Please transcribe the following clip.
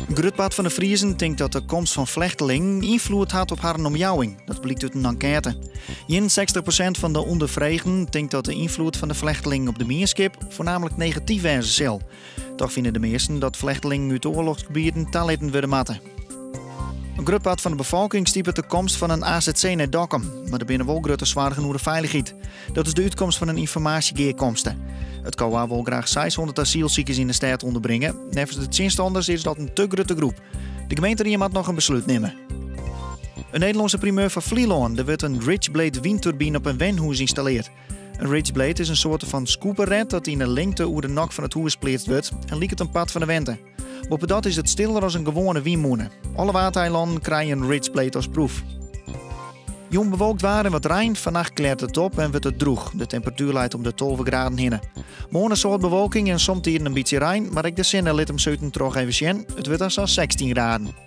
In grut part fan de Friezen tinkt dat de komst fan flechtelingen ynfloed hat op harren omjouwing. Dat blykt út in enkête. 61% fan de ûnderfregen tinkt dat de ynfloed fan de flechtelingen op de mienskip foarnaamlik negatyf wêze sil. Toch fine de measten dat flechtelingen út oarlochsgebieten talitten wurde moatte. In grut part fan de befolking stipet de komst fan in AZC nei Dokkum, mar der binne wol grutte soargen oer de feilichheid. Dat is de útkomst fan in ynformaasjegearkomste. It COA wol graach 600 asylsikers yn de stêd ûnderbringe. Neffens de tsjinstanners is dat in te grutte groep. De gemeenterie moat noch in beslút nimme. In Nederlânske primeur foar Flylân. Der wurdt in Ridgeblade wynturbine op in wenhûs ynstalleard. In Ridgeblade is in soarte fan skoeperet dat yn 'e lingte oer de nok fan it hûs pleatst wurdt en liket in part fan de wente. Boppedat is it stiller as in gewoane wynmûne. Alle Waadeilannen krije in Ridgeblade as proef. Jûn bewolkt waar en wat rein. Fannacht kleart it op en wurdt it drûch. De temperatuer leit om de 12 graden hinne. Moarn in soad bewolking en somtiden in bytsje rein, mar ek de sinne lit him sa út en troch even sjen. It wurdt dan sa'n 16 graden.